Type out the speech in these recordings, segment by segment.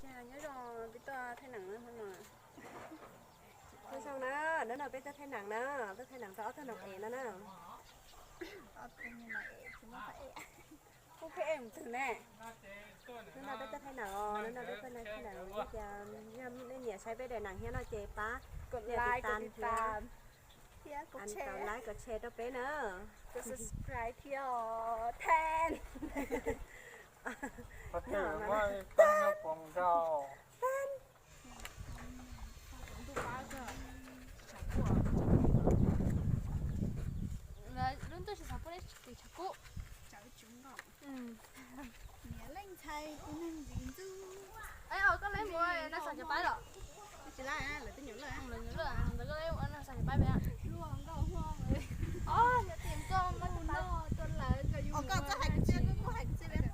Nyob zoo, peb tuaj thaij neem no. Nyob zoo na, hnub no peb tuaj thaij neem na, tuaj thaij neem rau ob tug noom ev no na. Kuj peb ev mus twg ne. Hnub no peb tuaj thaij neem os, hnub no peb tuaj thaij neem, yog nej nyiam saib peb daim neem thiab no ces pab nias tiv tas thiab, like kom share rau peb na. Subscribe thiab os. Thanks. Lub ntuj tsis xav pub neb tus tshav kub. Niam leej ntxhais tus neeg ntxim ntxub. Koj leb mus no xav cov paib los? Tsis laj, lawv twb nyuam lawm. Ntawd koj leb mus no xav cov paib peb. Os, nyob tim koj mas tus lawv koj yus. Koj txawj hais kwv txhiaj, koj kuj hais kwv txhiaj peb.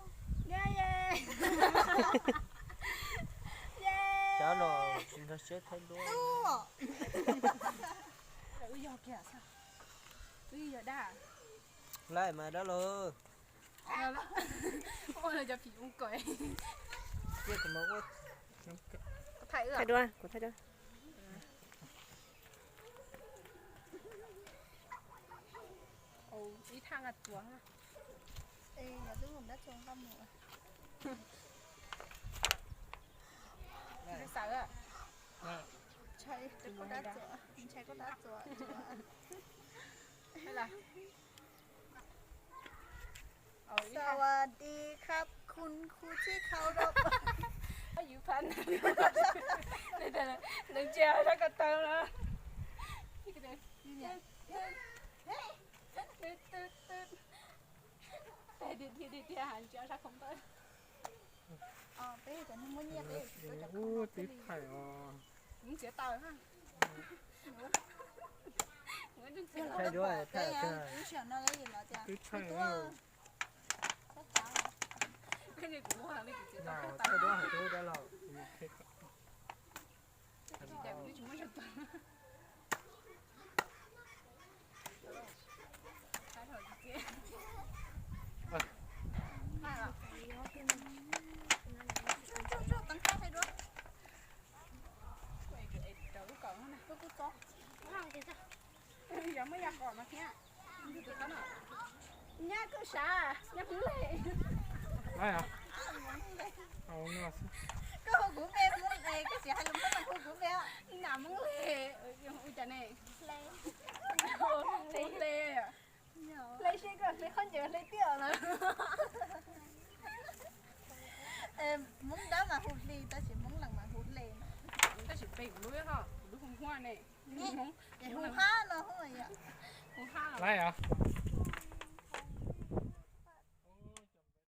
Cov no tsis nrog siab thaij duab. Wb yog kiag, wb yog dab. Laij mas dab laug. Ua cov phim ua kom. Thaij duab, kuv thaij duab. Ib thaj nqa txuas. Xav, ntshai koj dab txuas, ntshai koj dab txuas. สวัสดีครับ คุณครูที่เคารพ Yus pha, nws ntsia sab ko taw no. Tiag tiag, tiag tiag, has ntsia sab ko taw. Peb cov neeg muaj nyiaj peb yuav tsum tuaj cov khoom no thiaj li. Kuv txiav taws ha. Thaij duab, thaij duab. Twb tshaj no, twb tshaj no. Thaij duab hais rau dab laug. Yog muaj yog kom mas thiab. Nyab koj sav, nyab Hmoob le. Koj hu kuv npe Hmoob le, koj tsis hais lus Hmoob mas hu kuv npe. Nam Hmoob le, hu cas ne? Hmoob le. Hle seb koj hle khaub ncaws hle tiag lawm. Hmoob dawb mas hu hli, tab sis Hmoob lees mas hu hle. Tab sis peb kuv lub ho, kuv lub hu huaj ne. Hu hab no. Hu hab. Laib os.